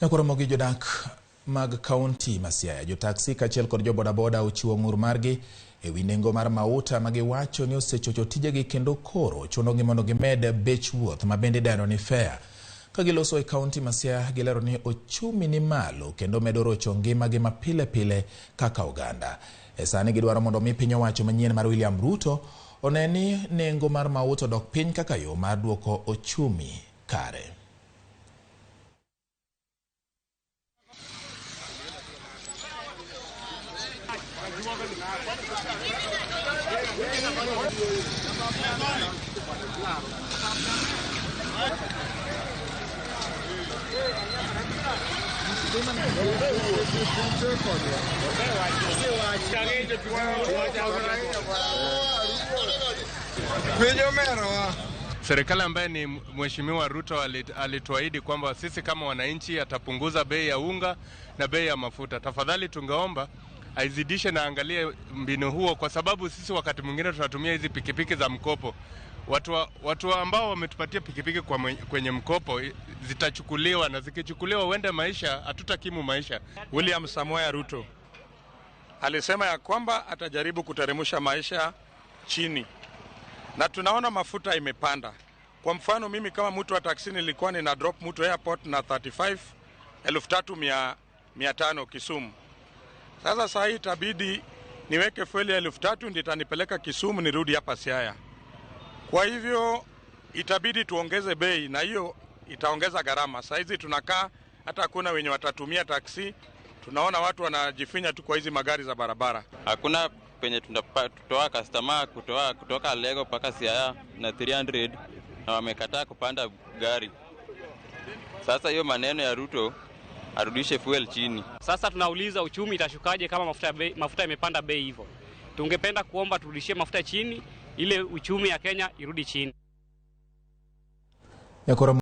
Nyakoromo gi jodak mag kaunti ma Siaya, jotaksi kaachiel kod jobodaboda ochiwo ng'ur margi ewi nengo mar mauta ma giwacho ni osechocho tijegi kendo koro chunogi mondo gimed bech wuoth ma bende idendo ni fare. Ka giloso e kaunti ma Siaya, gilero ni ochumi ni malo kendo medo rocho ngimagi ma pile pile kaka oganda. E sani gidwaro mondo mi piny owacho manyien mar William Ruto one ni nengo mar mauta odok piny kaka yo mar duoko ochumi kare. Serikali ambaye ni Mheshimiwa Ruto alituahidi kwamba sisi kama wananchi atapunguza bei ya unga na bei ya mafuta. Tafadhali tungeomba aizidishe na angalie mbinu huo, kwa sababu sisi wakati mwingine tunatumia hizi pikipiki za mkopo. Watu ambao wametupatia pikipiki kwenye mkopo zitachukuliwa, na zikichukuliwa huenda maisha hatutakimu maisha. William Samoei Ruto alisema ya kwamba atajaribu kuteremsha maisha chini, na tunaona mafuta imepanda. Kwa mfano mimi kama mtu wa taksi nilikuwa nina drop mtu airport na 35,500 Kisumu. Sasa saa hii itabidi niweke fueli 3,000 ndio itanipeleka Kisumu nirudi hapa Siaya. Kwa hivyo itabidi tuongeze bei na hiyo itaongeza gharama. Saa hizi tunakaa hata hakuna wenye watatumia taksi, tunaona watu wanajifinya tu kwa hizi magari za barabara. Hakuna penye tunatoa customer kutoka Lego mpaka Siaya na 300 na wamekataa kupanda gari. Sasa hiyo maneno ya Ruto arudishe fuel chini. Sasa tunauliza uchumi itashukaje kama mafuta imepanda bei hivyo? Tungependa kuomba turudishie mafuta chini ile uchumi ya Kenya irudi chini.